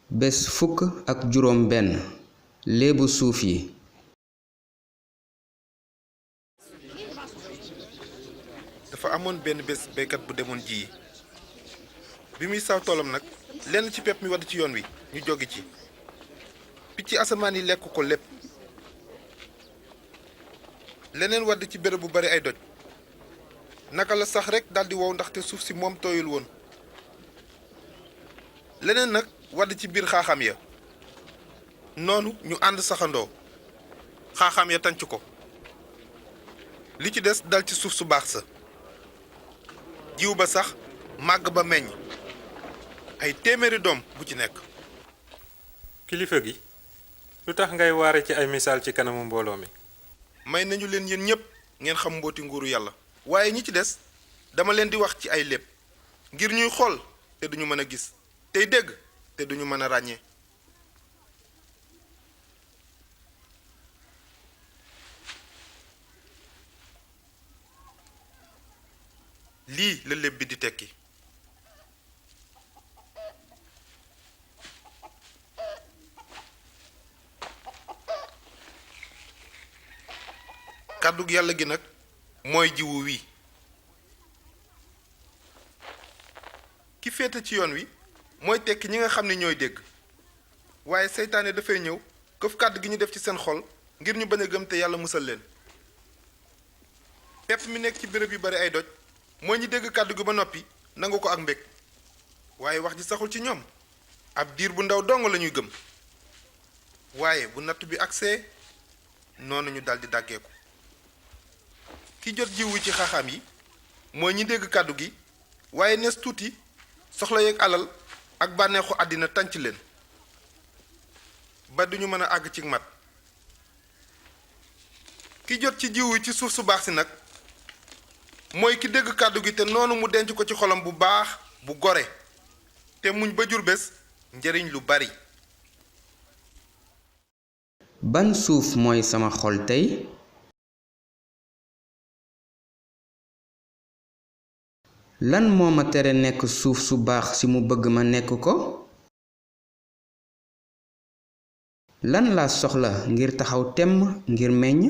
bés fukk ak juróom benn léebu suuf yi. dafa amoon benn bés béykat bu demoon ji bi muy saw toolam nag lenn ci pepp mi wadd ci yoon wi ñu joggi ci picc asamaan yi lekk ko lépp leneen wadd ci béréb bu bari ay doj naka la sax rekk daldi wow ndaxte suuf si moom tooyul woon leneen nag wadd ci biir xaaxaam ya noonu ñu ànd saxandoo xaaxaam ya tànc ko li ci des dal ci suuf su baax sa jiw ba sax màgg ba meññ ay téeméeri doom bu ci nekk. kilifa gi lu tax ngay waare ci ay misaal ci kanamu mbooloo mi. may nañu leen yéen ñépp ngeen xam mbooti nguuru yàlla waaye ñi ci des dama leen di wax ci ay léeb ngir ñuy xool te duñu mën a gis tey dégg te duñu mën a ràññee. lii la léeb bi di tekki. kàddug yàlla gi nag mooy jiwu wi ki féete ci yoon wi mooy tekki ñi nga xam ne ñooy dégg waaye seytaane dafay ñëw këf kàddu gi ñu def ci seen xol ngir ñu bañ a gëm te yàlla musal leen. pepp mi nekk ci béréb yu bari ay doj mooy ñi dégg kàddu gi ba noppi nangu ko ak mbég waaye wax ji saxul ci ñoom ab diir bu ndaw dong la ñuy gëm waaye bu natt bi agsee noonu ñu daldi dàggeeku. ki jot jiw wi ci xaaxaam yi mooy ñi dégg kàddu gi waaye nees tuuti soxla yeeg alal ak bànneexu àddina tànc leen ba duñu mën a àgg ci mat. ki jot ci jiw wi ci suuf su baax si nag mooy ki dégg kàddu gi te noonu mu denc ko ci xolam bu baax bu gore te muñ ba jur bés njëriñ lu bari. ban suuf mooy sama xol tey. lan moo ma tere nekk suuf su baax si mu bëgg ma nekk ko. lan laa soxla ngir taxaw temm ngir meññ.